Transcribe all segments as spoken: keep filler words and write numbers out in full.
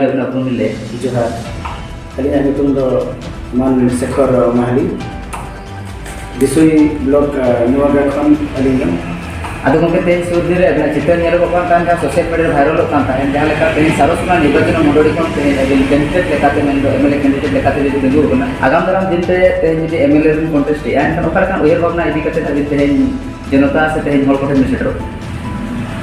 ᱟᱹᱵᱤᱱᱟᱜ ᱩᱯᱨᱩᱢ ᱵᱤᱱ ᱞᱟᱹᱭᱟ? ᱡᱚᱦᱟᱨ᱾ ᱟᱹᱞᱤᱧᱟᱜ ᱧᱩᱛᱩᱢ ᱫᱚ ᱢᱟᱱ ᱥᱮᱠᱷᱚᱨ ᱢᱟᱦᱟᱞᱤ, ᱵᱤᱥᱩᱭ ᱵᱞᱚᱠ, ᱟᱸ, ᱱᱚᱣᱟᱜᱟᱲ ᱠᱷᱚᱱ ᱟᱹᱞᱤᱧ ᱫᱚ᱾ ᱟᱫᱚ ᱜᱚᱢᱠᱮ, ᱛᱮᱦᱮᱧ ᱥᱩᱨ ᱫᱤᱱ ᱨᱮ ᱟᱹᱵᱤᱱᱟᱜ ᱪᱤᱛᱟᱹᱨ ᱧᱮᱞᱚᱜᱚᱜ ᱠᱟᱱ ᱛᱟᱦᱮᱸ ᱠᱟᱱᱟ, ᱥᱳᱥᱟᱞ ᱢᱤᱰᱤᱭᱟ ᱨᱮ ᱵᱷᱟᱭᱨᱟᱞᱚᱜ ᱠᱟᱱ ᱛᱟᱦᱮᱸᱫ, ᱡᱟᱦᱟᱸ ᱞᱮᱠᱟ ᱛᱮᱦᱮᱧ ᱥᱟᱨᱚᱥᱠᱳᱱᱟ ᱱᱤᱨᱵᱟᱪᱚᱱ ᱢᱚᱱᱰᱚᱞᱤ ᱠᱷᱚᱱ ᱛᱮᱦᱮᱧ ᱟᱹᱵᱤᱱ ᱠᱮᱱᱰᱤᱰᱮᱴ ᱞᱮᱠᱟᱛᱮ ᱢᱮᱱᱫᱚ ᱮᱢ ᱮᱞ ᱮ ᱠᱮᱱᱰᱤᱰᱮᱴ ᱞᱮᱠᱟᱛᱮ ᱵᱤᱱ ᱛᱤᱸᱜᱩ ᱟᱠᱟᱱᱟ᱾ ᱟᱜᱟᱢ ᱫᱟᱨᱟᱢ ᱫᱤᱱ ᱨᱮ ᱛᱮᱦᱮᱧ ᱡᱩᱫᱤ ᱮᱢ ᱮᱞ ᱮ ᱵᱤᱱ ᱠᱚᱱᱴᱮᱥᱴ ᱮᱫᱼᱟ, ᱮᱱᱠᱷᱟᱱ ᱚᱠᱟ ᱞᱮᱠᱟᱱ ᱩᱭᱦᱟᱹᱨ ᱵᱷᱟᱵᱽᱱᱟ ᱤᱫᱤ ᱠᱟᱛᱮ ᱟᱹᱵᱤᱱ ᱛᱮᱦᱮᱧ ᱡᱚᱱᱚᱛᱟ ᱥᱮ ᱛᱮᱦᱮᱧ ᱦᱚᱲ ᱠᱚᱴᱷᱮᱱ ᱵᱤᱱ ᱥᱮᱴᱮᱨᱚᱜ ᱠᱟᱱᱟ?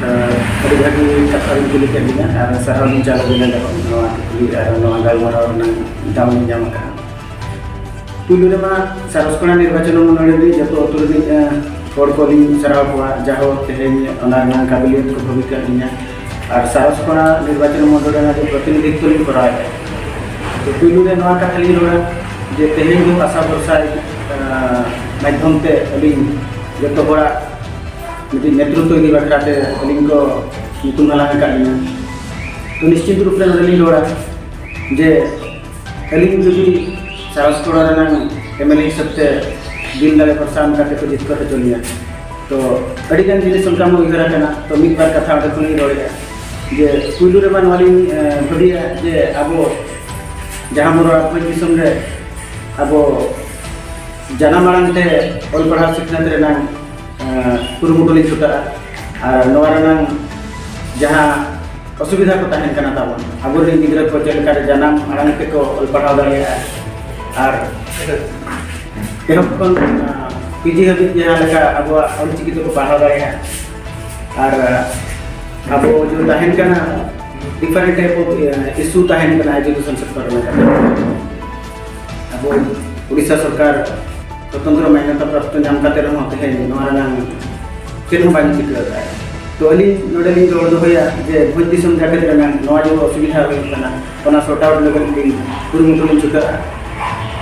ᱟᱸ, ᱟᱹᱰᱤ ᱵᱷᱟᱹᱜᱤ ᱠᱟᱛᱷᱟ ᱵᱤᱱ ᱠᱩᱞᱤ ᱠᱮᱫ ᱞᱤᱧᱟ ᱟᱨ ᱥᱟᱨᱦᱟᱣ ᱞᱤᱧ ᱪᱟᱞ ᱟᱹᱵᱤᱱᱟ ᱡᱟᱦᱟᱸ ᱱᱚᱣᱟ ᱠᱩᱠᱞᱤ ᱟᱨ ᱱᱚᱣᱟ ᱜᱟᱞᱢᱟᱨᱟᱣ ᱨᱮᱱᱟᱜ ᱫᱟᱣ ᱞᱤᱧ ᱧᱟᱢ ᱟᱠᱟᱫᱼᱟ᱾ ᱯᱩᱭᱞᱩ ᱨᱮᱢᱟ ᱥᱟᱨᱚᱥᱠᱳᱱᱟ ᱱᱤᱨᱵᱟᱪᱚᱱ ᱢᱚᱱᱰᱚᱞᱤ ᱨᱤᱱᱤᱡ ᱡᱚᱛᱚ ᱟᱹᱛᱩ ᱨᱤᱱᱤᱡ, ᱟᱸ, ᱦᱚᱲ ᱠᱚᱞᱤᱧ ᱥᱟᱨᱦᱟᱣ ᱠᱚᱣᱟ, ᱡᱟᱦᱳ ᱛᱮᱦᱮᱧ ᱚᱱᱟ ᱨᱮᱱᱟᱜ ᱠᱟᱵᱤᱞᱤᱭᱚᱛ ᱠᱚ ᱵᱷᱟᱹᱵᱤᱛ ᱠᱟᱜ ᱞᱤᱧᱟ᱾ ᱟᱨ ᱥᱟᱨᱚᱥᱠᱳᱱᱟ ᱱᱤᱨᱵᱟᱪᱚᱱ ᱢᱚᱱᱰᱚᱞ ᱨᱮᱱᱟᱜ ᱡᱮ ᱯᱨᱚᱛᱤᱱᱤᱫᱷᱤᱛᱛᱚ ᱞᱤᱧ ᱠᱚᱨᱟᱣ ᱮᱫᱟ, ᱛᱚ ᱯᱩᱭᱞᱩ ᱨᱮ ᱱᱚᱣᱟ ᱠᱟᱛᱷᱟ ᱞᱤᱧ ᱨᱚᱲᱟ ᱡᱮ ᱛᱮᱦᱮᱧ ᱫᱚ ᱟᱥᱟ ᱵᱷᱚᱨᱥᱟ, ᱟᱸ, ᱢᱟᱫᱽᱫᱷᱚᱢ ᱛᱮ ᱟᱹᱞᱤᱧ ᱡᱚᱛᱚ ᱦᱚᱲᱟᱜ ᱢᱤᱫᱴᱤᱡ ᱱᱮᱛᱨᱚᱛᱛᱚ ᱤᱫᱤ ᱵᱟᱠᱷᱨᱟ ᱛᱮ ᱟᱹᱞᱤᱧ ᱠᱚ ᱧᱩᱛᱩᱢ ᱦᱟᱞᱟᱝ ᱟᱠᱟᱫ ᱞᱤᱧᱟ᱾ ᱛᱚ ᱱᱤᱥᱪᱤᱛ ᱨᱩᱯ ᱨᱮ ᱱᱚᱰᱮ ᱞᱤᱧ ᱨᱚᱲᱟ ᱡᱮ ᱟᱹᱞᱤᱧ ᱡᱩᱫᱤ ᱥᱟᱨᱚᱥᱠᱳᱱᱟ ᱨᱮᱱᱟᱝ ᱮᱢ ᱮᱞ ᱮ ᱦᱤᱥᱟᱹᱵ ᱛᱮ ᱫᱤᱞ ᱫᱟᱲᱮ ᱵᱷᱚᱨᱥᱟ ᱮᱢ ᱠᱟᱛᱮ ᱠᱚ ᱡᱤᱛᱠᱟᱹᱨ ᱦᱚᱪᱚ ᱞᱤᱧᱟ, ᱛᱚ ᱟᱹᱰᱤᱜᱟᱱ ᱡᱤᱱᱤᱥ ᱚᱱᱠᱟ ᱢᱟ ᱩᱭᱦᱟᱹᱨ ᱟᱠᱟᱱᱟ᱾ ᱛᱚ ᱢᱤᱫ ᱵᱟᱨ ᱠᱟᱛᱷᱟ ᱚᱸᱰᱮ ᱠᱷᱚᱱ ᱞᱤᱧ ᱨᱚᱲᱮᱫᱼᱟ ᱡᱮ ᱯᱩᱭᱞᱩ ᱨᱮᱢᱟ ᱱᱚᱣᱟ ᱞᱤᱧ, ᱮ, ᱵᱷᱟᱹᱵᱤᱭᱟ ᱡᱮ ᱟᱵᱚ ᱡᱟᱦᱟᱸ ᱵᱚᱱ ᱨᱚᱲᱟ ᱵᱷᱚᱸᱡᱽ ᱫᱤᱥᱚᱢ ᱨᱮ ᱟᱵᱚ ᱡᱟᱱᱟᱢ ᱟᱲᱟᱝ ᱛᱮ ᱚᱞ ᱯᱟᱲᱦᱟᱣ ᱥᱤᱠᱷᱱᱟᱹᱛ ᱨᱮᱱᱟᱝ, ᱮ, ᱠᱩᱨᱩᱢᱩᱴᱩ ᱞᱤᱧ ᱪᱷᱩᱴᱟᱹᱜᱼᱟ᱾ ᱟᱨ ᱱᱚᱣᱟ ᱨᱮᱱᱟᱝ ᱡᱟᱦᱟᱸ ᱚᱥᱩᱵᱤᱫᱷᱟ ᱠᱚ ᱛᱟᱦᱮᱱ ᱠᱟᱱᱟ ᱛᱟᱵᱚᱱ, ᱟᱵᱚᱨᱮᱱ ᱜᱤᱫᱽᱨᱟᱹ ᱠᱚ ᱪᱮᱫ ᱞᱮᱠᱟᱨᱮ ᱡᱟᱱᱟᱢ ᱟᱲᱟᱝ ᱛᱮᱠᱚ ᱚᱞ ᱯᱟᱲᱦᱟᱣ ᱫᱟᱲᱮᱭᱟᱜᱼᱟ ᱟᱨ ᱮᱦᱚᱵ ᱠᱷᱚᱱ, ᱟᱸ, ᱯᱤ ᱡᱤ ᱦᱟᱹᱵᱤᱡ ᱡᱟᱦᱟᱸ ᱞᱮᱠᱟ ᱟᱵᱚᱣᱟᱜ ᱚᱞᱪᱤᱠᱤ ᱛᱮᱠᱚ ᱯᱟᱲᱦᱟᱣ ᱫᱟᱲᱮᱭᱟᱜᱼᱟ᱾ ᱟᱨ, ᱟᱸ, ᱟᱵᱚ ᱡᱮ ᱛᱟᱦᱮᱱ ᱠᱟᱱᱟ, different type of, ᱟᱸ, issue ᱛᱟᱦᱮᱱ ᱠᱟᱱᱟ education sector ᱨᱮ᱾ ᱟᱵᱚ ᱩᱲᱤᱥᱥᱟ ᱥᱚᱨᱠᱟᱨ ᱥᱚᱛᱚᱱᱛᱨᱚ ᱢᱟᱱᱱᱚᱛᱟ ᱯᱨᱟᱯᱛᱚ ᱧᱟᱢ ᱠᱟᱛᱮ ᱨᱮᱦᱚᱸ ᱛᱮᱦᱮᱧ ᱱᱚᱣᱟ ᱨᱮᱱᱟᱝ ᱪᱮᱫ ᱦᱚᱸ ᱵᱟᱝ ᱪᱤᱠᱟᱹ ᱟᱠᱟᱫᱼᱟ᱾ ᱛᱚ ᱟᱹᱞᱤᱧ ᱱᱚᱰᱮ ᱞᱤᱧ ᱨᱚᱲ ᱫᱚᱦᱚᱭᱟ ᱡᱮ ᱵᱷᱚᱸᱡᱽ ᱫᱤᱥᱚᱢ ᱡᱟᱠᱟᱛ ᱨᱮᱱᱟᱝ ᱱᱚᱣᱟ ᱡᱮ ᱚᱥᱩᱵᱤᱫᱷᱟ ᱦᱩᱭᱩᱜ ᱠᱟᱱᱟ, ᱚᱱᱟ sort out ᱞᱟᱹᱜᱤᱫ ᱞᱤᱧ ᱠᱩᱨᱩᱢᱩᱴᱩ ᱞᱤᱧ ᱪᱷᱩᱴᱟᱹᱜᱼᱟ᱾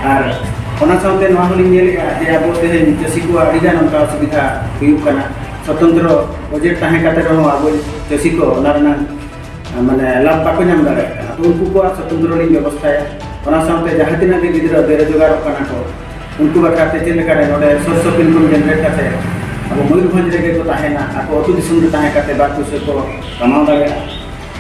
ᱟᱨ ᱚᱱᱟ ᱥᱟᱶᱛᱮ ᱱᱚᱣᱟ ᱦᱚᱸᱞᱤᱧ ᱧᱮᱞᱮᱫᱼᱟ ᱡᱮ ᱟᱵᱚ ᱛᱮᱦᱮᱧ ᱪᱟᱹᱥᱤ ᱠᱚᱣᱟᱜ ᱟᱹᱰᱤᱜᱟᱱ ᱚᱱᱠᱟ ᱚᱥᱩᱵᱤᱫᱷᱟ ᱦᱩᱭᱩᱜ ᱠᱟᱱᱟ᱾ ᱥᱚᱛᱚᱱᱛᱨᱚ ᱵᱟᱡᱮᱴ ᱛᱟᱦᱮᱸ ᱠᱟᱛᱮ ᱨᱮᱦᱚᱸ ᱟᱵᱚ ᱪᱟᱹᱥᱤ ᱠᱚ ᱚᱱᱟ ᱨᱮᱱᱟᱝ ᱢᱟᱱᱮ ᱞᱟᱵᱷ ᱵᱟᱠᱚ ᱧᱟᱢ ᱫᱟᱲᱮᱭᱟᱜ ᱠᱟᱱᱟ᱾ ᱛᱚ ᱩᱱᱠᱩ ᱠᱚᱣᱟᱜ ᱥᱚᱛᱚᱱᱛᱨᱚ ᱞᱤᱧ ᱵᱮᱵᱚᱥᱛᱷᱟᱭᱟ᱾ ᱚᱱᱟ ᱥᱟᱶᱛᱮ ᱡᱟᱦᱟᱸ ᱛᱤᱱᱟᱹᱜ ᱜᱮ ᱜᱤᱫᱽᱨᱟᱹ ᱵᱮᱨᱳᱡᱽᱜᱟᱨᱚᱜ ᱠᱟᱱᱟ ᱠᱚ, ᱩᱱᱠᱩ ᱵᱟᱠᱷᱨᱟ ᱛᱮ ᱪᱮᱫ ᱞᱮᱠᱟᱨᱮ ᱱᱚᱰᱮ source of income generate ᱠᱟᱛᱮ ᱟᱵᱚ ᱢᱚᱭᱩᱨᱵᱷᱚᱸᱡᱽ ᱨᱮᱜᱮ ᱠᱚ ᱛᱟᱦᱮᱱᱟ, ᱟᱠᱚ ᱟᱹᱛᱩ ᱫᱤᱥᱚᱢ ᱨᱮ ᱛᱟᱦᱮᱸ ᱠᱟᱛᱮ ᱵᱟᱨ ᱯᱩᱭᱥᱟᱹ ᱠᱚ ᱠᱟᱢᱟᱣ ᱫᱟᱲᱮᱭᱟᱜᱼᱟ᱾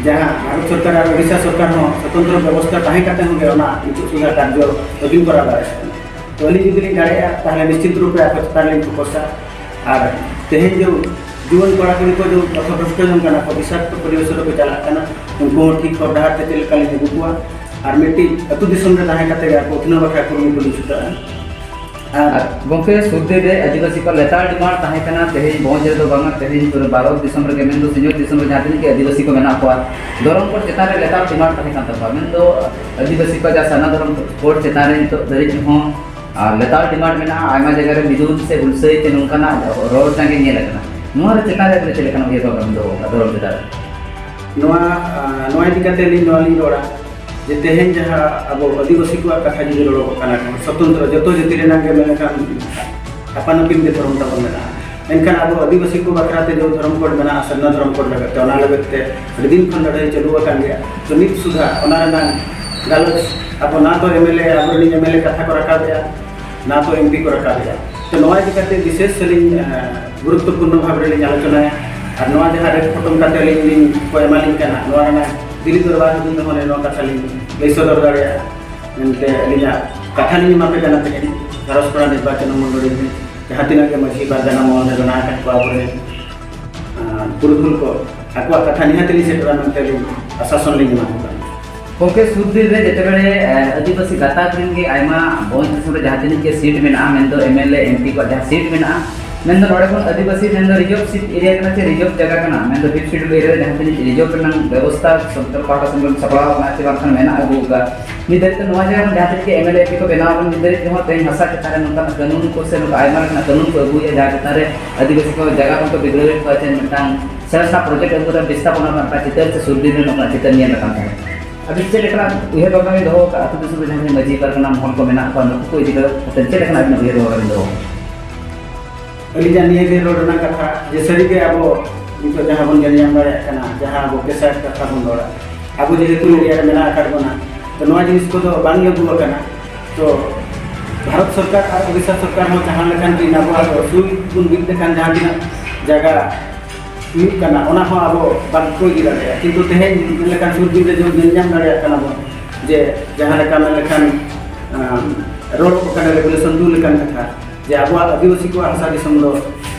ᱡᱟᱦᱟᱸ ᱵᱷᱟᱨᱚᱛ ᱥᱚᱨᱠᱟᱨ ᱟᱨ ᱳᱰᱤᱥᱟ ᱥᱚᱨᱠᱟᱨ ᱦᱚᱸ ᱥᱚᱛᱚᱱᱛᱨᱚ ᱵᱮᱵᱚᱥᱛᱷᱟ ᱛᱟᱦᱮᱸ ᱠᱟᱛᱮ ᱦᱚᱸ ᱜᱮ ᱚᱱᱟ ᱱᱤᱛᱚᱜ ᱥᱩᱫᱷᱟ ᱠᱟᱨᱡᱚ ᱵᱟᱹᱠᱤᱱ ᱠᱚᱨᱟᱣ ᱫᱟᱲᱮᱭᱟᱜ ᱠᱟᱱᱟ᱾ ᱛᱚ ᱟᱹᱞᱤᱧ ᱡᱩᱫᱤ ᱞᱤᱧ ᱫᱟᱲᱮᱭᱟᱜᱼᱟ, ᱛᱟᱦᱚᱞᱮ ᱱᱤᱥᱪᱤᱛ ᱨᱩᱯᱮ ᱟᱠᱚ ᱪᱮᱛᱟᱱ ᱨᱮᱞᱤᱧ ᱯᱷᱳᱠᱟᱥᱟ᱾ ᱟᱨ ᱛᱮᱦᱮᱧ ᱡᱮ ᱡᱩᱣᱟᱹᱱ ᱠᱚᱲᱟ ᱠᱩᱲᱤ ᱠᱚ ᱡᱮ ᱯᱚᱛᱷᱚ ᱵᱷᱨᱚᱥᱴᱚ ᱡᱚᱝ ᱠᱟᱱᱟ ᱠᱚ, ᱵᱤᱥᱟᱠᱛᱚ ᱯᱚᱨᱤᱵᱮᱥ ᱨᱮᱠᱚ ᱪᱟᱞᱟᱜ ᱠᱟᱱᱟ, ᱩᱱᱠᱩ ᱦᱚᱸ ᱴᱷᱤᱠ ᱦᱚᱨ ᱰᱟᱦᱟᱨ ᱛᱮ ᱪᱮᱫ ᱞᱮᱠᱟ ᱞᱤᱧ ᱟᱹᱜᱩ ᱠᱚᱣᱟ, ᱟᱨ ᱢᱤᱫᱴᱤᱡ ᱟᱹᱛᱩ ᱫᱤᱥᱚᱢ ᱨᱮ ᱛᱟᱦᱮᱸ ᱠᱟᱛᱮ ᱜᱮ ᱟᱠᱚ ᱩᱛᱱᱟᱹᱣ ᱵᱟᱠᱷᱨᱟ ᱠᱩᱨᱩᱢᱩᱴᱩ ᱞᱤᱧ ᱪᱷᱩᱴᱟᱹᱜᱼᱟ᱾ ᱟᱨ ᱟᱨ ᱜᱚᱢᱠᱮ, ᱥᱩᱨ ᱫᱤᱱ ᱨᱮ ᱟᱹᱫᱤᱵᱟᱹᱥᱤ ᱠᱚᱣᱟᱜ ᱞᱮᱛᱟᱲ ᱰᱤᱢᱟᱱᱰ ᱛᱟᱦᱮᱸ ᱠᱟᱱᱟ, ᱛᱮᱦᱮᱧ ᱵᱷᱚᱸᱡᱽ ᱨᱮᱫᱚ ᱵᱟᱝᱟ, ᱛᱮᱦᱮᱧ ᱯᱩᱨᱟᱹ ᱵᱷᱟᱨᱚᱛ ᱫᱤᱥᱚᱢ ᱨᱮᱜᱮ, ᱢᱮᱱᱫᱚ ᱥᱤᱧᱚᱛ ᱫᱤᱥᱚᱢ ᱨᱮ ᱡᱟᱦᱟᱸ ᱛᱤᱱᱟᱹᱜ ᱜᱮ ᱟᱹᱫᱤᱵᱟᱹᱥᱤ ᱠᱚ ᱢᱮᱱᱟᱜ ᱠᱚᱣᱟ, ᱫᱷᱚᱨᱚᱢ ᱠᱳᱰ ᱪᱮᱛᱟᱱ ᱨᱮ ᱞᱮᱛᱟᱲ ᱰᱤᱢᱟᱱᱰ ᱛᱟᱦᱮᱸ ᱠᱟᱱ ᱛᱟᱠᱚᱣᱟ᱾ ᱢᱮᱱᱫᱚ ᱟᱹᱫᱤᱵᱟᱹᱥᱤ ᱠᱚᱣᱟᱜ ᱡᱟᱦᱟᱸ ᱥᱟᱨᱱᱟ ᱫᱷᱚᱨᱚᱢ ᱠᱳᱰ ᱪᱮᱛᱟᱱ ᱨᱮ ᱱᱤᱛᱚᱜ ᱫᱷᱟᱹᱨᱤᱡ ᱦᱚᱸ ᱟᱨ ᱞᱮᱛᱟᱲ ᱰᱤᱢᱟᱱᱰ ᱢᱮᱱᱟᱜᱼᱟ᱾ ᱟᱭᱢᱟ ᱡᱟᱭᱜᱟ ᱨᱮ ᱢᱤᱫᱩᱱ ᱥᱮ ᱦᱩᱞᱥᱟᱹᱭ ᱪᱮ ᱱᱚᱝᱠᱟᱱᱟᱜ ᱨᱚᱲ ᱡᱟᱸᱜᱮ ᱧᱮᱞ ᱟᱠᱟᱱᱟ᱾ ᱱᱚᱣᱟ ᱨᱮ ᱪᱮᱛᱟᱱ ᱨᱮ ᱟᱵᱤᱱ ᱪᱮᱫ ᱞᱮᱠᱟᱱᱟᱜ ᱩᱭᱦᱟᱹᱨ ᱵᱷᱟᱵᱽᱱᱟ ᱵᱤᱱ ᱫᱚᱦᱚ ᱟᱠᱟᱫᱟ ᱫᱷᱚᱨᱚᱢ ᱪᱮᱛᱟᱱ ᱨᱮ? ᱱᱚᱣᱟ, ᱟᱸ, ᱱᱚᱣᱟ ᱤᱫᱤ ᱠᱟᱛᱮ ᱟᱹᱞᱤᱧ ᱱᱚᱣᱟ ᱞᱤᱧ ᱨᱚᱲᱟ ᱡᱮ ᱛᱮᱦᱮᱧ ᱡᱟᱦᱟᱸ ᱟᱵᱚ ᱟᱹᱫᱤᱵᱟᱹᱥᱤ ᱠᱚᱣᱟᱜ ᱠᱟᱛᱷᱟ ᱡᱩᱫᱤ ᱨᱚᱲᱚᱜ ᱠᱟᱱᱟ, ᱥᱚᱛᱚᱱᱛᱨᱚ ᱡᱚᱛᱚ ᱡᱟᱹᱛᱤ ᱨᱮᱱᱟᱜ ᱜᱮ ᱢᱮᱱᱠᱷᱟᱱ ᱟᱯᱟᱱ ᱟᱹᱯᱤᱱ ᱜᱮ ᱫᱷᱚᱨᱚᱢ ᱛᱟᱵᱚᱱ ᱢᱮᱱᱟᱜᱼᱟ᱾ ᱢᱮᱱᱠᱷᱟᱱ ᱟᱵᱚ ᱟᱹᱫᱤᱵᱟᱹᱥᱤ ᱠᱚ ᱵᱟᱠᱷᱨᱟ ᱛᱮ ᱡᱚᱛᱚ ᱫᱷᱚᱨᱚᱢ ᱠᱳᱰ ᱢᱮᱱᱟᱜᱼᱟ, ᱥᱟᱨᱱᱟ ᱫᱷᱚᱨᱚᱢ ᱠᱳᱰ ᱞᱟᱹᱜᱤᱫ ᱛᱮ, ᱚᱱᱟ ᱞᱟᱹᱜᱤᱫ ᱛᱮ ᱟᱹᱰᱤ ᱫᱤᱱ ᱠᱷᱚᱱ ᱞᱟᱹᱲᱦᱟᱹᱭ ᱪᱟᱹᱞᱩ ᱟᱠᱟᱱ ᱜᱮᱭᱟ᱾ ᱛᱚ ᱱᱤᱛ ᱥᱩᱫᱷᱟ ᱚᱱᱟ ᱨᱮᱱᱟᱜ ᱜᱟᱞᱚᱪ ᱟᱵᱚ ᱱᱟ ᱛᱚ ᱮᱢ ᱮᱞ ᱮ, ᱟᱵᱚᱨᱮᱱ ᱮᱢ ᱮᱞ ᱮ ᱠᱟᱛᱷᱟ ᱠᱚ ᱨᱟᱠᱟᱵᱮᱜᱼᱟ, ᱱᱟ ᱛᱚ ᱮᱢ ᱯᱤ ᱠᱚ ᱨᱟᱠᱟᱵᱮᱜᱼᱟ᱾ ᱛᱚ ᱱᱚᱣᱟ ᱤᱫᱤ ᱠᱟᱛᱮ ᱵᱤᱥᱮᱥ ᱟᱹᱞᱤᱧ, ᱮᱸ, ᱜᱩᱨᱩᱛᱛᱚᱯᱩᱨᱱᱚ ᱵᱷᱟᱵᱽ ᱨᱮᱞᱤᱧ ᱟᱞᱳᱪᱚᱱᱟᱭᱟ᱾ ᱟᱨ ᱱᱚᱣᱟ ᱡᱟᱦᱟᱸ ᱨᱮ ᱯᱷᱳᱴᱳ ᱠᱟᱛᱮ ᱟᱹᱞᱤᱧ ᱞᱤᱧ ᱠᱚ ᱮᱢᱟᱞᱤᱧ ᱠᱟᱱᱟ, ᱱᱚᱣᱟ ᱨᱮᱱᱟᱜ ᱫᱤᱞᱤ ᱫᱚᱨᱵᱟᱨ ᱦᱩᱫᱤᱧ ᱫᱚᱦᱚ ᱱᱚᱣᱟ ᱠᱟᱛᱷᱟ ᱞᱤᱧ ᱞᱟᱹᱭ ᱥᱚᱫᱚᱨ ᱫᱟᱲᱮᱭᱟᱜᱼᱟ᱾ ᱢᱮᱱᱛᱮ ᱟᱹᱞᱤᱧᱟᱜ ᱠᱟᱛᱷᱟ ᱞᱤᱧ ᱮᱢᱟ ᱯᱮ ᱠᱟᱱᱟ ᱛᱮᱦᱮᱧ ᱜᱷᱟᱨᱚᱸᱡᱽ ᱯᱟᱲᱟ ᱱᱤᱨᱵᱟᱪᱚᱱ ᱢᱚᱱᱰᱚᱞᱤ ᱨᱮ ᱡᱟᱦᱟᱸ ᱛᱤᱱᱟᱹᱜ ᱜᱮ ᱢᱟᱹᱡᱷᱤ ᱯᱟᱨᱜᱟᱱᱟ ᱢᱚᱦᱚᱞ ᱨᱮ ᱢᱮᱱᱟᱜ ᱟᱠᱟᱫ ᱠᱚᱣᱟ, ᱟᱵᱚᱨᱮᱱ, ᱟᱸ, ᱯᱩᱨᱩᱫᱷᱩᱞ ᱠᱚ ᱟᱠᱚᱣᱟᱜ ᱠᱟᱛᱷᱟ ᱱᱤᱦᱟᱹᱛ ᱞᱤᱧ ᱥᱮᱴᱮᱨᱟ ᱢᱮᱱᱛᱮ ᱞᱤᱧ ᱟᱥᱟᱥᱚᱱ ᱞᱤᱧ ᱮᱢᱟ ᱠᱚ ᱠᱟᱱᱟ᱾ ᱜᱚᱢᱠᱮ, ᱥᱩᱨ ᱫᱤᱱ ᱨᱮ ᱡᱮᱛᱮ ᱵᱮᱲᱮ, ᱮ, ᱟᱹᱫᱤᱵᱟᱹᱥᱤ ᱜᱟᱛᱟᱠ ᱨᱮᱱ ᱜᱮ ᱟᱭᱢᱟ ᱵᱷᱚᱸᱡᱽ ᱫᱤᱥᱚᱢ ᱨᱮ ᱡᱟᱦᱟᱸ ᱛᱤᱱᱟᱹᱜ ᱜᱮ ᱥᱤᱴ ᱢᱮᱱᱟᱜᱼᱟ, ᱢᱮᱱᱫᱚ M L A, M P ᱠᱚᱣᱟᱜ ᱡᱟᱦᱟᱸ ᱥᱤᱴ ᱢᱮᱱᱟᱜᱼᱟ, ᱢᱮᱱᱫᱚ ᱱᱚᱰᱮ ᱠᱷᱚᱱ ᱟᱹᱫᱤᱵᱟᱹᱥᱤ, ᱢᱮᱱᱫᱚ ᱨᱤᱡᱟᱨᱵᱷ ᱥᱤᱴ ᱮᱨᱤᱭᱟ ᱠᱟᱱᱟ ᱪᱮ ᱨᱤᱡᱟᱨᱵᱷ ᱡᱟᱭᱜᱟ ᱠᱟᱱᱟ, ᱢᱮᱱᱫᱚ ᱯᱷᱤᱯᱛᱷ ᱥᱤᱰᱩᱞ ᱮᱨᱤᱭᱟ ᱨᱮ ᱡᱟᱦᱟᱸ ᱛᱤᱱᱟᱹᱜ ᱨᱤᱡᱟᱨᱵᱷ ᱨᱮᱱᱟᱜ ᱵᱮᱵᱚᱥᱛᱷᱟ ᱥᱚᱨᱠᱟᱨ ᱯᱟᱦᱴᱟ ᱥᱮᱱ ᱠᱷᱚᱱ ᱥᱟᱯᱲᱟᱣ ᱟᱠᱟᱱᱟ ᱪᱮ ᱵᱟᱝᱠᱷᱟᱱ ᱢᱮᱱᱟᱜ ᱟᱹᱜᱩ ᱟᱠᱟᱫ, ᱱᱤᱛ ᱫᱷᱟᱹᱵᱤᱡ ᱛᱮ ᱱᱚᱣᱟ ᱡᱟᱭᱜᱟ ᱨᱮ ᱡᱟᱦᱟᱸ ᱛᱤᱱᱟᱹᱜ ᱜᱮ M L A, M P ᱠᱚ ᱵᱮᱱᱟᱣ ᱟᱠᱟᱱ, ᱱᱤᱛ ᱫᱷᱟᱹᱵᱤᱡ ᱛᱮᱦᱚᱸ ᱛᱮᱦᱮᱧ ᱦᱟᱥᱟ ᱪᱮᱛᱟᱱ ᱨᱮ ᱱᱚᱝᱠᱟᱱᱟᱜ ᱠᱟᱹᱱᱩᱱ ᱠᱚ ᱥᱮ ᱱᱚᱝᱠᱟ ᱟᱭᱢᱟ ᱞᱮᱠᱟᱱᱟᱜ ᱠᱟᱹᱱᱩᱱ ᱠᱚ ᱟᱹᱜᱩᱭᱮᱫᱼᱟ, ᱡᱟᱦᱟᱸ ᱪᱮᱛᱟᱱ ᱨᱮ ᱟᱹᱫᱤᱵᱟᱹᱥᱤ ᱠᱚ ᱡᱟᱭᱜᱟ ᱠᱷᱚᱱ ᱠᱚ ᱵᱤᱫᱽᱨᱚᱦᱤ ᱠᱚᱣᱟ ᱪᱮ ᱢᱤᱫᱴᱟᱝ ᱥᱮᱬᱟ ᱥᱮᱬᱟ ᱯᱨᱚᱡᱮᱠᱴ ᱟᱹᱜᱩ ᱠᱟᱛᱮ ᱵᱤᱥᱛᱷᱟᱯᱚᱱ ᱨᱮᱱᱟᱜ ᱢᱤᱫᱴᱟᱝ ᱪᱤᱛᱟᱹᱨ ᱥᱮ ᱥᱩᱨ ᱫᱤᱱ ᱨᱮ ᱱᱚᱝᱠᱟᱱᱟᱜ ᱪᱤᱛᱟᱹᱨ ᱧᱮᱞ ᱟᱠᱟᱱ ᱛᱟᱦᱮᱸᱫ᱾ ᱟᱹᱵᱤᱱ ᱪᱮᱫ ᱞᱮᱠᱟᱱᱟᱜ ᱩᱭᱦᱟᱹᱨ ᱵᱷᱟᱵᱽᱱᱟ ᱵᱤᱱ ᱫᱚᱦᱚ ᱟᱠᱟᱫᱼᱟ? ᱟᱹᱛᱩ ᱫᱤᱥᱚᱢ ᱨᱮ ᱡᱟᱦᱟᱸ ᱢᱟᱹᱡᱷᱤ ᱯᱟᱨᱜᱟᱱᱟ ᱢᱚᱦᱚᱞ ᱠᱚ ᱢᱮᱱᱟᱜ ᱠᱚᱣᱟ, ᱱᱩᱠᱩ ᱠᱚ ᱤᱫᱤ ᱠᱟᱛᱮ ᱪᱮᱫ ᱞᱮᱠᱟᱱᱟᱜ ᱟᱹᱵᱤᱱᱟᱜ ᱩᱭᱦᱟᱹᱨ ᱵᱷᱟᱵᱽᱱᱟ ᱵᱤᱱ ᱫᱚᱦᱚ ᱟᱠᱟᱫᱼᱟ? ᱟᱹᱞᱤᱧᱟᱜ ᱱᱤᱭᱟᱹ ᱜᱮ ᱨᱚᱲ ᱨᱮᱱᱟᱜ ᱠᱟᱛᱷᱟ ᱡᱮ ᱥᱟᱹᱨᱤᱜᱮ ᱟᱵᱚ ᱱᱤᱛᱚᱜ ᱡᱟᱦᱟᱸ ᱵᱚᱱ ᱧᱮᱞ ᱧᱟᱢ ᱫᱟᱲᱮᱭᱟᱜ ᱠᱟᱱᱟ, ᱡᱟᱦᱟᱸ ᱟᱵᱚ ᱯᱮᱥᱟᱭ ᱠᱟᱛᱷᱟ ᱵᱚᱱ ᱨᱚᱲᱟ, ᱟᱵᱚ ᱡᱮᱦᱮᱛᱩ ᱮᱨᱤᱭᱟ ᱨᱮ ᱢᱮᱱᱟᱜ ᱟᱠᱟᱫ ᱵᱚᱱᱟ, ᱛᱚ ᱱᱚᱣᱟ ᱡᱤᱱᱤᱥ ᱠᱚᱫᱚ ᱵᱟᱝ ᱞᱟᱹᱜᱩ ᱟᱠᱟᱱᱟ᱾ ᱛᱚ ᱵᱷᱟᱨᱚᱛ ᱥᱚᱨᱠᱟᱨ ᱟᱨ ᱳᱰᱤᱥᱟ ᱥᱚᱨᱠᱟᱨ ᱦᱚᱸ ᱡᱟᱦᱟᱸ ᱞᱮᱠᱟᱱ ᱠᱤᱱ ᱟᱵᱚᱣᱟᱜ ᱫᱚ ᱥᱩᱭ ᱵᱚᱱ ᱵᱤᱫ ᱞᱮᱠᱷᱟᱱ ᱡᱟᱦᱟᱸ ᱛᱤᱱᱟᱹᱜ ᱡᱟᱭᱜᱟ ᱦᱩᱭᱩᱜ ᱠᱟᱱᱟ, ᱚᱱᱟ ᱦᱚᱸ ᱟᱵᱚ ᱵᱟᱝ ᱠᱚ ᱤᱫᱤ ᱫᱟᱲᱮᱭᱟᱜᱼᱟ᱾ ᱠᱤᱱᱛᱩ ᱛᱮᱦᱮᱧ ᱢᱮᱱ ᱞᱮᱠᱷᱟᱱ ᱥᱩᱨ ᱫᱤᱱ ᱨᱮ ᱡᱮᱢᱚᱱ ᱧᱮᱞ ᱧᱟᱢ ᱫᱟᱲᱮᱭᱟᱜ ᱠᱟᱱᱟ ᱵᱚᱱ ᱡᱮ ᱡᱟᱦᱟᱸ ᱞᱮᱠᱟ ᱢᱮᱱ ᱞᱮᱠᱷᱟᱱ, ᱟᱢ, ᱨᱚᱲ ᱠᱚ ᱠᱟᱱᱟ ᱨᱮᱜᱩᱞᱮᱥᱚᱱ ᱫᱩ ᱞᱮᱠᱟᱱ ᱠᱟᱛᱷᱟ, ᱡᱮ ᱟᱵᱚᱣᱟᱜ ᱟᱹᱫᱤᱵᱟᱹᱥᱤ ᱠᱚᱣᱟᱜ ᱦᱟᱥᱟ ᱫᱤᱥᱚᱢ ᱫᱚ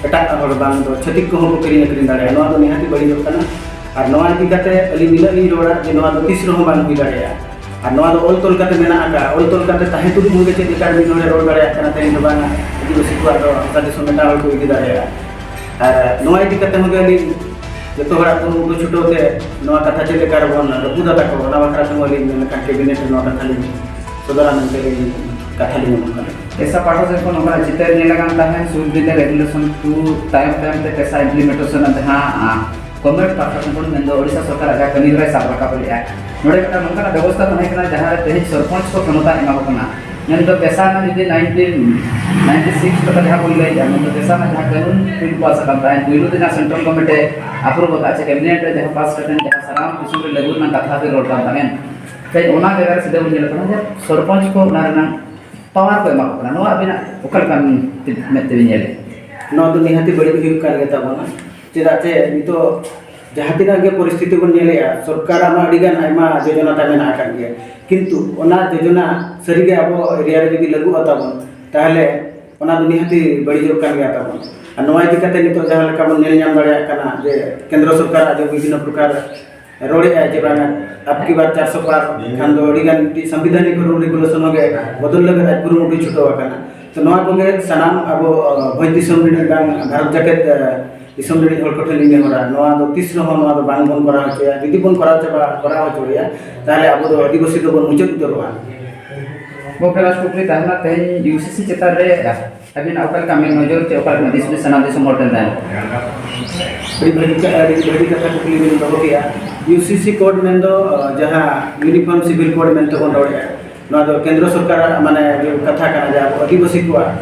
ᱮᱴᱟᱜ ᱦᱚᱲ ᱵᱟᱝ ᱫᱚ ᱪᱷᱟᱹᱛᱤᱠ ᱠᱚᱦᱚᱸ ᱠᱚ ᱠᱤᱨᱤᱧ ᱟᱹᱠᱷᱨᱤᱧ ᱫᱟᱲᱮᱭᱟᱜᱼᱟ, ᱱᱚᱣᱟ ᱫᱚ ᱱᱤᱦᱟᱹᱛᱤ ᱵᱟᱹᱲᱤᱡᱚᱜ ᱠᱟᱱᱟ᱾ ᱟᱨ ᱱᱚᱣᱟ ᱤᱫᱤ ᱠᱟᱛᱮ ᱟᱹᱞᱤᱧ ᱱᱤᱱᱟᱹᱜ ᱞᱤᱧ ᱨᱚᱲᱟ ᱡᱮ ᱱᱚᱣᱟ ᱫᱚ ᱛᱤᱥ ᱨᱮᱦᱚᱸ ᱵᱟᱝ ᱦᱩᱭ ᱫᱟᱲᱮᱭᱟᱜᱼᱟ᱾ ᱟᱨ ᱱᱚᱣᱟ ᱫᱚ ᱚᱞ ᱛᱚᱞ ᱠᱟᱛᱮ ᱢᱮᱱᱟᱜ ᱟᱠᱟᱫᱼᱟ᱾ ᱚᱞ ᱛᱚᱞ ᱠᱟᱛᱮ ᱛᱟᱦᱮᱸ ᱛᱩᱞᱩᱡ ᱦᱚᱸ ᱜᱮ ᱪᱮᱫ ᱞᱮᱠᱟ ᱢᱤᱫ ᱦᱚᱲᱮ ᱨᱚᱲ ᱫᱟᱲᱮᱭᱟᱜ ᱠᱟᱱᱟ ᱛᱮᱦᱮᱧ ᱫᱚ ᱵᱟᱝᱟ, ᱟᱹᱫᱤᱵᱟᱹᱥᱤ ᱠᱚᱣᱟᱜ ᱫᱚ ᱦᱟᱥᱟ ᱫᱤᱥᱚᱢ ᱮᱴᱟᱜ ᱦᱚᱲ ᱠᱚ ᱤᱫᱤ ᱫᱟᱲᱮᱭᱟᱜᱼᱟ᱾ ᱟᱨ ᱱᱚᱣᱟ ᱤᱫᱤ ᱠᱟᱛᱮ ᱦᱚᱸ ᱜᱮ ᱟᱹᱞᱤᱧ ᱡᱚᱛᱚ ᱦᱚᱲᱟᱜ ᱠᱩᱨᱩᱢᱩᱴᱩ ᱪᱷᱩᱴᱟᱹᱣ ᱛᱮ ᱱᱚᱣᱟ ᱠᱟᱛᱷᱟ ᱪᱮᱫ ᱞᱮᱠᱟ ᱨᱮᱵᱚᱱ ᱨᱟᱹᱯᱩᱫᱟ ᱛᱟᱠᱚ, ᱚᱱᱟ ᱵᱟᱠᱷᱨᱟ ᱛᱮᱦᱚᱸ ᱟᱹᱞᱤᱧ ᱢᱮᱱ ᱞᱮᱠᱷᱟᱱ ᱠᱮᱵᱤᱱᱮᱴ ᱨᱮ ᱱᱚᱣᱟ ᱠᱟᱛᱷᱟ ᱞᱤᱧ ᱥᱚᱫᱚᱨᱟ ᱢᱮᱱᱛᱮ ᱟᱹᱞᱤᱧ ᱠᱟᱛᱷᱟ ᱞᱤᱧ ᱮᱢᱚᱜ ᱠᱟᱱᱟ᱾ ᱯᱮᱥᱟ ᱯᱟᱦᱴᱟ ᱥᱮᱫ ᱠᱷᱚᱱ ᱱᱚᱝᱠᱟᱱᱟᱜ ᱪᱤᱛᱟᱹᱨ ᱧᱮᱞ ᱟᱠᱟᱱ ᱛᱟᱦᱮᱸᱫ, ᱥᱩᱨ ᱫᱤᱱ ᱨᱮ ᱨᱮᱜᱩᱞᱮᱥᱚᱱ ᱴᱩ ᱛᱟᱭᱚᱢ ᱛᱟᱭᱚᱢ ᱛᱮ ᱯᱮᱥᱟ ᱤᱢᱯᱞᱤᱢᱮᱱᱴᱮᱥᱚᱱ ᱨᱮᱱᱟᱜ ᱡᱟᱦᱟᱸ, ᱟ, ᱜᱚᱵᱷᱚᱨᱱᱢᱮᱱᱴ ᱯᱟᱦᱴᱟ ᱥᱮᱫ ᱠᱷᱚᱱ ᱢᱮᱱᱫᱚ ᱳᱰᱤᱥᱟ ᱥᱚᱨᱠᱟᱨᱟᱜ ᱡᱟᱦᱟᱸ ᱠᱟᱹᱢᱤ ᱦᱚᱨᱟᱭ ᱥᱟᱵ ᱨᱟᱠᱟᱵ ᱞᱮᱫᱼᱟ, ᱱᱚᱰᱮ ᱢᱤᱫᱴᱟᱝ ᱱᱚᱝᱠᱟᱱᱟᱜ ᱵᱮᱵᱚᱥᱛᱷᱟ ᱛᱟᱦᱮᱸ ᱠᱟᱱᱟ ᱡᱟᱦᱟᱸ ᱨᱮ ᱛᱮᱦᱮᱧ ᱥᱚᱨᱯᱚᱧᱪ ᱠᱚ ᱠᱷᱮᱢᱚᱛᱟ ᱮᱢᱟ ᱠᱚ ᱠᱟᱱᱟ᱾ ᱢᱮᱱᱫᱚ ᱯᱮᱥᱟ ᱨᱮᱱᱟᱜ ᱡᱩᱫᱤ ᱱᱟᱭᱤᱱᱴᱤᱱ ᱱᱟᱭᱤᱱᱴᱤ ᱥᱤᱠᱥ ᱞᱮᱠᱟ ᱡᱟᱦᱟᱸ ᱵᱚᱱ ᱞᱟᱹᱭᱮᱫᱼᱟ, ᱢᱮᱱᱫᱚ ᱯᱮᱥᱟ ᱨᱮᱱᱟᱜ ᱡᱟᱦᱟᱸ ᱠᱟᱹᱱᱩᱱ ᱵᱤᱞ ᱯᱟᱥ ᱟᱠᱟᱱ ᱛᱟᱦᱮᱸᱫ, ᱯᱩᱭᱞᱩ ᱫᱤᱱ ᱥᱮᱱᱴᱨᱟᱞ ᱠᱚᱢᱤᱴᱤ ᱟᱯᱨᱩᱵᱷ ᱟᱠᱟᱫ ᱥᱮ ᱠᱮᱵᱤᱱᱮᱴ ᱨᱮ ᱡᱟᱦᱟᱸ ᱯᱟᱥ ᱠᱟᱛᱮ ᱡᱟᱦᱟᱸ ᱥᱟᱱᱟᱢ ᱫᱤᱥᱚᱢ ᱨᱮ ᱞᱟᱹᱜᱩ ᱨᱮᱱᱟᱜ ᱠᱟᱛᱷᱟ ᱜᱮ ᱨᱚᱲ ᱠᱟᱱ ᱛᱟᱦᱮᱸᱫ, ᱛᱮᱦᱮᱧ ᱚᱱᱟ ᱡᱟᱭᱜᱟ ᱨᱮ ᱥᱤᱫᱷᱟᱹ ᱵᱚᱱ ᱧᱮᱞ ᱠᱟᱱᱟ ᱡᱮ ᱥᱚᱨᱯᱚᱧᱪ ᱠᱚ ᱚᱱᱟ ᱨᱮᱱᱟᱜ ᱯᱟᱣᱟᱨ ᱠᱚ ᱮᱢᱟ ᱠᱚ ᱠᱟᱱᱟ᱾ ᱱᱚᱣᱟ ᱟᱹᱵᱤᱱᱟᱜ ᱚᱠᱟ ᱞᱮᱠᱟᱱ ᱢᱮᱫ ᱛᱮᱵᱤᱱ ᱧᱮᱞᱮᱫᱼᱟ? ᱱᱚᱣᱟ ᱫᱚ ᱱᱤᱦᱟᱹᱛᱤ ᱵᱟᱹᱲᱤᱡ ᱦᱩᱭᱩᱜ ᱠᱟᱱ ᱜᱮ ᱛᱟᱵᱚᱱᱟ᱾ ᱪᱮᱫᱟᱜ ᱪᱮ ᱱᱤᱛᱚᱜ ᱡᱟᱦᱟᱸ ᱛᱤᱱᱟᱹᱜ ᱜᱮ ᱯᱚᱨᱤᱥᱛᱷᱤᱛᱤ ᱵᱚᱱ ᱧᱮᱞᱮᱜᱼᱟ, ᱥᱚᱨᱠᱟᱨᱟᱜ ᱢᱟ ᱟᱹᱰᱤ ᱜᱟᱱ ᱟᱭᱢᱟ ᱡᱳᱡᱚᱱᱟ ᱛᱟᱭ ᱢᱮᱱᱟᱜ ᱟᱠᱟᱫ ᱜᱮᱭᱟ, ᱠᱤᱱᱛᱩ ᱚᱱᱟ ᱡᱳᱡᱚᱱᱟ ᱥᱟᱹᱨᱤᱜᱮ ᱟᱵᱚ ᱮᱨᱤᱭᱟ ᱨᱮ ᱡᱩᱫᱤ ᱞᱟᱹᱜᱩᱜᱼᱟ ᱛᱟᱵᱚᱱ, ᱛᱟᱦᱚᱞᱮ ᱚᱱᱟ ᱫᱚ ᱱᱤᱦᱟᱹᱛᱤ ᱵᱟᱹᱲᱤᱡᱚᱜ ᱠᱟᱱ ᱜᱮᱭᱟ ᱛᱟᱵᱚᱱ᱾ ᱟᱨ ᱱᱚᱣᱟ ᱤᱫᱤ ᱠᱟᱛᱮ ᱱᱤᱛᱚᱜ ᱡᱟᱦᱟᱸ ᱞᱮᱠᱟ ᱵᱚᱱ ᱧᱮᱞ ᱧᱟᱢ ᱫᱟᱲᱮᱭᱟᱜ ᱠᱟᱱᱟ ᱡᱮ ᱠᱮᱱᱫᱨᱚ ᱥᱚᱨᱠᱟᱨ ᱟᱡ ᱵᱤᱵᱷᱤᱱᱱᱚ ᱯᱨᱚᱠᱟᱨ ᱨᱚᱲᱮᱫᱼᱟᱭ ᱡᱮ ᱵᱟᱝᱟ, ᱟᱵᱠᱤ ᱵᱟᱨ ᱪᱟᱨᱥᱚ ᱯᱟᱨ ᱠᱷᱟᱱ ᱫᱚ ᱟᱹᱰᱤ ᱜᱟᱱ ᱢᱤᱫᱴᱤᱡ ᱥᱚᱝᱵᱤᱫᱷᱟᱱᱤᱠ ᱨᱩᱞ ᱨᱮᱜᱩᱞᱮᱥᱚᱱ ᱦᱚᱸ ᱜᱮ ᱵᱚᱫᱚᱞ ᱞᱟᱹᱜᱤᱫ ᱟᱡ ᱠᱩᱨᱩᱢᱩᱴᱩᱭ ᱪᱷᱩᱴᱟᱹᱣ ᱟᱠᱟᱱᱟ᱾ ᱛᱚ ᱱᱚᱣᱟ ᱠᱚᱜᱮ ᱥᱟᱱᱟᱢ ᱟᱵᱚ, ᱟᱸ, ᱵᱷᱚᱸᱡᱽ ᱫᱤᱥᱚᱢ ᱨᱤᱱᱤᱡ ᱵᱟᱝ ᱵᱷᱟᱨᱚᱛ ᱡᱟᱠᱟᱛ, ᱟᱸ, ᱫᱤᱥᱚᱢ ᱨᱤᱱᱤᱡ ᱦᱚᱲ ᱠᱚᱴᱷᱮᱱ ᱞᱤᱧ ᱱᱮᱦᱚᱨᱟ, ᱱᱚᱣᱟ ᱫᱚ ᱛᱤᱥ ᱨᱮᱦᱚᱸ ᱱᱚᱣᱟ ᱫᱚ ᱵᱟᱝ ᱵᱚᱱ ᱠᱚᱨᱟᱣ ᱦᱚᱪᱚᱭᱟ᱾ ᱡᱩᱫᱤ ᱵᱚᱱ ᱠᱚᱨᱟᱣ ᱪᱟᱵᱟ, ᱠᱚᱨᱟᱣ ᱦᱚᱪᱚᱭᱟ, ᱛᱟᱦᱚᱞᱮ ᱟᱵᱚ ᱫᱚ ᱟᱹᱫᱤᱵᱟᱹᱥᱤ ᱫᱚᱵᱚᱱ ᱢᱩᱪᱟᱹᱫ ᱩᱛᱟᱹᱨᱚᱜᱼᱟ᱾ ᱜᱚᱢᱠᱮ, ᱞᱟᱥᱴ ᱠᱩᱠᱞᱤ ᱛᱟᱦᱮᱱᱟ, ᱛᱮᱦᱮᱧ ᱤᱭᱩ ᱥᱤ ᱥᱤ ᱪᱮᱛᱟᱱ ᱨᱮ ᱟᱹᱵᱤᱱᱟᱜ ᱚᱠᱟ ᱞᱮᱠᱟ ᱢᱮᱫ ᱱᱚᱡᱚᱨ ᱪᱮ ᱚᱠᱟ ᱞᱮᱠᱟ ᱫᱤᱥ ᱦᱩᱫᱤᱥ ᱥᱟᱱᱟᱢ ᱫᱤᱥᱚᱢ ᱦᱚᱲ ᱴᱷᱮᱱ ᱛᱟᱦᱮᱱᱟ? ᱟᱹᱰᱤ ᱵᱷᱟᱹᱜᱤ ᱠᱟ-, ᱟᱹᱰᱤ ᱵᱷᱟᱹᱜᱤ ᱠᱟᱛᱷᱟ ᱠᱩᱠᱞᱤ ᱵᱤᱱ ᱫᱚᱦᱚ ᱠᱮᱫᱼᱟ᱾ ᱤᱭᱩ ᱥᱤ ᱥᱤ ᱠᱳᱰ ᱢᱮᱱᱫᱚ, ᱟᱸ, ᱡᱟᱦᱟᱸ ᱤᱭᱩᱱᱤᱯᱷᱚᱨᱢ ᱥᱤᱵᱷᱤᱞ ᱠᱳᱰ ᱢᱮᱱᱛᱮ ᱵᱚᱱ ᱨᱚᱲᱮᱫᱼᱟ, ᱱᱚᱣᱟ ᱫᱚ ᱠᱮᱱᱫᱨᱚ ᱥᱚᱨᱠᱟᱨᱟᱜ ᱢᱟᱱᱮ ᱡᱮ ᱠᱟᱛᱷᱟ ᱠᱟᱱᱟ ᱡᱮ ᱟᱵᱚ ᱟᱹᱫᱤᱵᱟᱹᱥᱤ ᱠᱚᱣᱟᱜ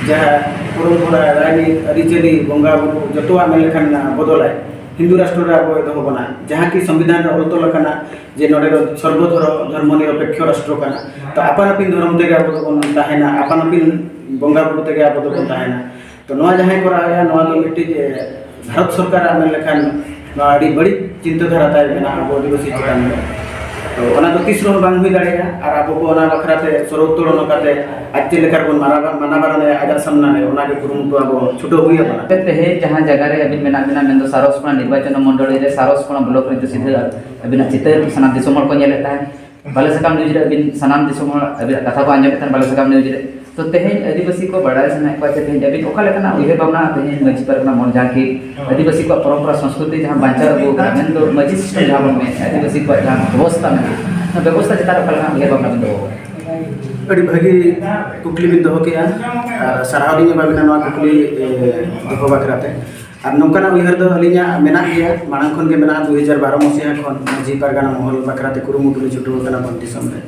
ᱡᱟᱦᱟᱸ ᱯᱚᱨᱚᱢᱯᱚᱨᱟ, ᱨᱟᱭᱨᱤᱛ, ᱟᱹᱨᱤᱪᱟᱹᱞᱤ, ᱵᱚᱸᱜᱟ ᱵᱩᱨᱩ ᱡᱚᱛᱚᱣᱟᱜ ᱢᱮᱱ ᱞᱮᱠᱷᱟᱱ ᱵᱚᱫᱚᱞᱟᱭ᱾ ᱦᱤᱱᱫᱩ ᱨᱟᱥᱴᱨᱚ ᱨᱮ ᱟᱵᱚᱭ ᱫᱚᱦᱚ ᱵᱚᱱᱟ, ᱡᱟᱦᱟᱸ ᱠᱤ ᱥᱚᱝᱵᱤᱫᱷᱟᱱ ᱨᱮ ᱚᱞ ᱛᱚᱞ ᱟᱠᱟᱱᱟ ᱡᱮ ᱱᱚᱰᱮ ᱫᱚ ᱥᱚᱨᱵᱚ ᱫᱷᱚᱨᱚ-, ᱫᱷᱚᱨᱢᱚ ᱱᱤᱨᱚᱯᱮᱠᱠᱷᱚ ᱨᱟᱥᱴᱨᱚ ᱠᱟᱱᱟ᱾ ᱛᱚ ᱟᱯᱟᱱ ᱟᱹᱯᱤᱱ ᱫᱷᱚᱨᱚᱢ ᱛᱮᱜᱮ ᱟᱵᱚ ᱫᱚᱵᱚᱱ ᱛᱟᱦᱮᱱᱟ, ᱟᱯᱟᱱ ᱟᱹᱯᱤᱱ ᱵᱚᱸᱜᱟ ᱵᱩᱨᱩ ᱛᱮᱜᱮ ᱟᱵᱚ ᱫᱚᱵᱚᱱ ᱛᱟᱦᱮᱱᱟ᱾ ᱛᱚ ᱱᱚᱣᱟ ᱡᱟᱦᱟᱸᱭ ᱠᱚᱨᱟᱣᱮᱫᱼᱟ, ᱱᱚᱣᱟ ᱫᱚ ᱢᱤᱫᱴᱤᱡ, ᱮ, ᱵᱷᱟᱨᱚᱛ ᱥᱚᱨᱠᱟᱨᱟᱜ ᱢᱮᱱ ᱞᱮᱠᱷᱟᱱ ᱱᱚᱣᱟ ᱟᱹᱰᱤ ᱵᱟᱹᱲᱤᱡ ᱪᱤᱱᱛᱟᱹ ᱫᱷᱟᱨᱟ ᱛᱟᱭ ᱢᱮᱱᱟᱜᱼᱟ ᱟᱵᱚ ᱟᱹᱫᱤᱵᱟᱹᱥᱤ ᱪᱮᱛᱟᱱ ᱨᱮ᱾ ᱛᱚ ᱚᱱᱟ ᱫᱚ ᱛᱤᱥ ᱨᱮᱦᱚᱸ ᱵᱟᱝ ᱦᱩᱭ ᱫᱟᱲᱮᱭᱟᱜᱼᱟ᱾ ᱟᱨ ᱟᱵᱚ ᱠᱚ ᱚᱱᱟ ᱵᱟᱠᱷᱨᱟ ᱛᱮ ᱥᱚᱨᱚᱛ ᱛᱚᱲ ᱱᱚᱝᱠᱟᱛᱮ ᱟᱡ ᱪᱮᱫ ᱞᱮᱠᱟ ᱵᱚᱱ ᱢᱟᱱᱟ ᱵᱟ-, ᱢᱟᱱᱟ ᱵᱟᱨᱚᱱᱮᱭᱟ ᱟᱡᱟᱜ ᱥᱟᱢᱱᱟ ᱨᱮ, ᱚᱱᱟ ᱜᱮ ᱠᱩᱨᱩᱢᱩᱴᱩ ᱟᱵᱚ ᱪᱷᱩᱴᱟᱹᱣ ᱦᱩᱭ ᱟᱵᱚᱱᱟ᱾ ᱛᱮᱦᱮᱧ ᱡᱟᱦᱟᱸ ᱡᱟᱭᱜᱟ ᱨᱮ ᱟᱹᱵᱤᱱ ᱢᱮᱱᱟᱜ ᱵᱤᱱᱟ, ᱢᱮᱱᱫᱚ ᱥᱟᱨᱚᱥᱠᱳᱱᱟ ᱱᱤᱨᱵᱟᱪᱚᱱ ᱢᱚᱱᱰᱚᱞᱤ ᱨᱮ ᱥᱟᱨᱚᱥᱠᱳᱱᱟ ᱵᱞᱚᱠ ᱨᱮ ᱥᱤᱫᱷᱟᱹ ᱟᱹᱵᱤᱱᱟᱜ ᱪᱤᱛᱟᱹᱨ ᱥᱟᱱᱟᱢ ᱫᱤᱥᱚᱢ ᱦᱚᱲ ᱠᱚ ᱧᱮᱞᱮᱫ ᱛᱟᱦᱮᱸᱫ᱾ ᱵᱟᱞᱮ ᱥᱟᱠᱟᱢ ᱱᱤᱭᱩᱡᱽ ᱨᱮ ᱟᱹᱵᱤᱱ ᱥᱟᱱᱟᱢ ᱫᱤᱥᱚᱢ ᱦᱚᱲ ᱟᱹᱵᱤᱱᱟᱜ ᱠᱟᱛᱷᱟ ᱠᱚ ᱟᱸᱡᱚᱢᱮᱫ ᱛᱟᱦᱮᱸᱫ ᱵᱟᱞᱮ ᱥᱟᱠᱟᱢ ᱱᱤᱭᱩᱡᱽ ᱨᱮ᱾ ᱛᱚ ᱛᱮᱦᱮᱧ ᱟᱹᱫᱤᱵᱟᱹᱥᱤ ᱠᱚ ᱵᱟᱲᱟᱭ ᱥᱟᱱᱟᱭᱮᱫ ᱠᱚᱣᱟ ᱡᱮ ᱛᱮᱦᱮᱧ ᱟᱹᱵᱤᱱ ᱚᱠᱟ ᱞᱮᱠᱟᱱᱟᱜ ᱩᱭᱦᱟᱹᱨ ᱵᱷᱟᱵᱽᱱᱟ ᱛᱮᱦᱮᱧ ᱢᱟᱹᱡᱷᱤ ᱯᱟᱨᱜᱟᱱᱟ ᱢᱚᱦᱚᱞ, ᱡᱟᱦᱟᱸ ᱠᱤ ᱟᱹᱫᱤᱵᱟᱹᱥᱤ ᱠᱚᱣᱟᱜ ᱯᱚᱨᱚᱢᱯᱚᱨᱟ ᱥᱚᱝᱥᱠᱨᱤᱛᱤ ᱡᱟᱦᱟᱸ ᱵᱟᱧᱪᱟᱣ ᱟᱹᱜᱩ ᱟᱠᱟᱱᱟ, ᱢᱮᱱᱫᱚ ᱢᱟᱹᱡᱷᱤ ᱥᱤᱥᱴᱮᱢ ᱡᱟᱦᱟᱸ ᱵᱚᱱ ᱢᱮᱱᱮᱫ, ᱟᱹᱫᱤᱵᱟᱹᱥᱤ ᱠᱚᱣᱟᱜ ᱡᱟᱦᱟᱸ ᱵᱮᱵᱚᱥᱛᱷᱟ ᱢᱮᱱᱟᱜᱼᱟ, ᱚᱱᱟ ᱵᱮᱵᱚᱥᱛᱷᱟ ᱪᱮᱛᱟᱱ ᱨᱮ ᱚᱠᱟ ᱞᱮᱠᱟᱱᱟᱜ ᱩᱭᱦᱟᱹᱨ ᱵᱷᱟᱵᱽᱱᱟ ᱵᱤᱱ ᱫᱚᱦᱚ ᱟᱠᱟᱫᱟ? ᱟᱹᱰᱤ ᱵᱷᱟᱹᱜᱤ ᱠᱩᱠᱞᱤ ᱵᱤᱱ ᱫᱚᱦᱚ ᱠᱮᱫᱼᱟ, ᱟᱨ ᱥᱟᱨᱦᱟᱣ ᱞᱤᱧ ᱮᱢᱟᱵᱤᱱᱟ ᱱᱚᱣᱟ ᱠᱩᱠᱞᱤ, ᱮ, ᱫᱚᱦᱚ ᱵᱟᱠᱷᱨᱟ ᱛᱮ᱾ ᱟᱨ ᱱᱚᱝᱠᱟᱱᱟᱜ ᱩᱭᱦᱟᱹᱨ ᱫᱚ ᱟᱹᱞᱤᱧᱟᱜ ᱢᱮᱱᱟᱜ ᱜᱮᱭᱟ, ᱢᱟᱲᱟᱝ ᱠᱷᱚᱱ ᱜᱮ ᱢᱮᱱᱟᱜᱼᱟ᱾ ᱫᱩ ᱦᱟᱡᱟᱨ ᱵᱟᱨᱚ ᱢᱟᱥᱤᱦᱟ ᱠᱷᱚᱱ ᱢᱟᱹᱡᱷᱤ ᱯᱟᱨᱜᱟᱱᱟ ᱢᱚᱦᱚᱞ ᱵᱟᱠᱷᱨᱟ ᱛᱮ ᱠᱩᱨᱩᱢᱩᱴᱩ ᱞᱮ ᱪᱷᱩᱴᱟᱹᱣ ᱟᱠᱟᱱᱟ ᱵᱷᱟᱨᱚᱛ ᱫᱤᱥᱚᱢ ᱨᱮ᱾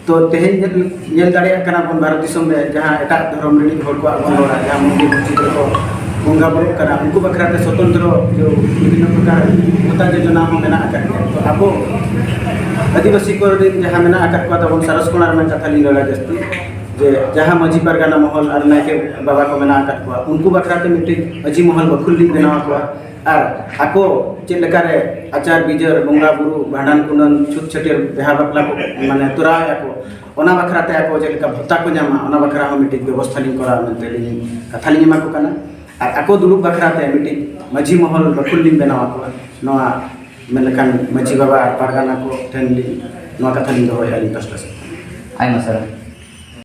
ᱛᱚ ᱛᱮᱦᱮᱧ ᱧᱮᱞ, ᱧᱮᱞ ᱫᱟᱲᱮᱭᱟᱜ ᱠᱟᱱᱟ ᱵᱚᱱ ᱵᱷᱟᱨᱚᱛ ᱫᱤᱥᱚᱢ ᱨᱮ ᱡᱟᱦᱟᱸ ᱮᱴᱟᱜ ᱫᱷᱚᱨᱚᱢ ᱨᱤᱱᱤᱡ ᱦᱚᱲ ᱠᱚᱣᱟᱜ ᱵᱚᱱ ᱨᱚᱲᱟ, ᱡᱟᱦᱟᱸ ᱢᱚᱱᱫᱤᱨ ᱢᱚᱥᱡᱤᱫ ᱨᱮᱠᱚ ᱵᱚᱸᱜᱟ ᱵᱩᱨᱩᱜ ᱠᱟᱱᱟ, ᱩᱱᱠᱩ ᱵᱟᱠᱷᱨᱟ ᱛᱮ ᱥᱚᱛᱚᱱᱛᱨᱚ ᱡᱚ ᱵᱤᱵᱷᱤᱱᱱᱚ ᱯᱨᱚᱠᱟᱨ ᱵᱷᱟᱛᱟ ᱡᱳᱡᱚᱱᱟ ᱦᱚᱸ ᱢᱮᱱᱟᱜ ᱟᱠᱟᱫ ᱜᱮᱭᱟ᱾ ᱛᱚ ᱟᱵᱚ ᱟᱹᱫᱤᱵᱟᱹᱥᱤ ᱠᱚ ᱨᱤᱱ ᱡᱟᱦᱟᱸ ᱢᱮᱱᱟᱜ ᱟᱠᱟᱫ ᱠᱚᱣᱟ ᱛᱟᱵᱚᱱ ᱥᱟᱨᱚᱥᱠᱳᱱᱟ ᱨᱮᱱᱟᱜ ᱠᱟᱛᱷᱟ ᱞᱤᱧ ᱨᱚᱲᱟ ᱡᱟᱹᱥᱛᱤ, ᱡᱮ ᱡᱟᱦᱟᱸ ᱢᱟᱹᱡᱷᱤ ᱯᱟᱨᱜᱟᱱᱟ ᱢᱚᱦᱚᱞ ᱟᱨ ᱱᱟᱭᱠᱮ ᱵᱟᱵᱟ ᱠᱚ ᱢᱮᱱᱟᱜ ᱟᱠᱟᱫ ᱠᱚᱣᱟ, ᱩᱱᱠᱩ ᱵᱟᱠᱷᱨᱟ ᱛᱮ ᱢᱤᱫᱴᱤᱡ ᱢᱟᱹᱡᱷᱤ ᱢᱚᱦᱚᱞ ᱵᱟᱹᱠᱷᱩᱞ ᱞᱤᱧ ᱵᱮᱱᱟᱣ ᱟᱠᱚᱣᱟ᱾ ᱟᱨ ᱟᱠᱚ ᱪᱮᱫ ᱞᱮᱠᱟᱨᱮ ᱟᱪᱟᱨ ᱵᱤᱪᱟᱹᱨ, ᱵᱚᱸᱜᱟ ᱵᱩᱨᱩ, ᱵᱷᱟᱸᱰᱟᱱ ᱠᱩᱸᱰᱟᱹᱱ, ᱪᱷᱩᱛ ᱪᱷᱟᱹᱴᱭᱟᱹᱨ, ᱵᱤᱦᱟ ᱵᱟᱯᱞᱟ ᱠᱚ ᱢᱟᱱᱮ ᱛᱚᱨᱟᱣᱮᱫᱼᱟ ᱠᱚ, ᱚᱱᱟ ᱵᱟᱠᱷᱨᱟ ᱛᱮ ᱟᱠᱚ ᱪᱮᱫ ᱞᱮᱠᱟ ᱵᱷᱚᱛᱟ ᱠᱚ ᱧᱟᱢᱟ, ᱚᱱᱟ ᱵᱟᱠᱷᱨᱟ ᱦᱚᱸ ᱢᱤᱫᱴᱤᱡ ᱵᱮᱵᱚᱥᱛᱷᱟ ᱞᱤᱧ ᱠᱚᱨᱟᱣᱟ ᱢᱮᱱᱛᱮ ᱞᱤᱧ ᱠᱟᱛᱷᱟ ᱞᱤᱧ ᱮᱢᱟ ᱠᱚ ᱠᱟᱱᱟ᱾ ᱟᱨ ᱟᱠᱚ ᱫᱩᱲᱩᱵ ᱵᱟᱠᱷᱨᱟ ᱛᱮ ᱢᱤᱫᱴᱤᱡ ᱢᱟᱹᱡᱷᱤ ᱢᱚᱦᱚᱞ ᱵᱟᱹᱠᱷᱩᱞ ᱞᱤᱧ ᱵᱮᱱᱟᱣ ᱟᱠᱚᱣᱟ᱾ ᱱᱚᱣᱟ ᱢᱮᱱ ᱞᱮᱠᱷᱟᱱ ᱢᱟᱹᱡᱷᱤ ᱵᱟᱵᱟ ᱟᱨ ᱯᱟᱨᱜᱟᱱᱟ ᱠᱚ ᱴᱷᱮᱱ ᱞᱤᱧ ᱱᱚᱣᱟ ᱠᱟᱛᱷᱟ ᱞᱤᱧ ᱫᱚᱦᱚᱭᱮᱫᱼᱟ ᱟᱹᱞᱤᱧ ᱯᱟᱥᱴᱟ ᱥᱮᱫ᱾ ᱟᱭᱢᱟ ᱥᱟᱨᱦᱟᱣ᱾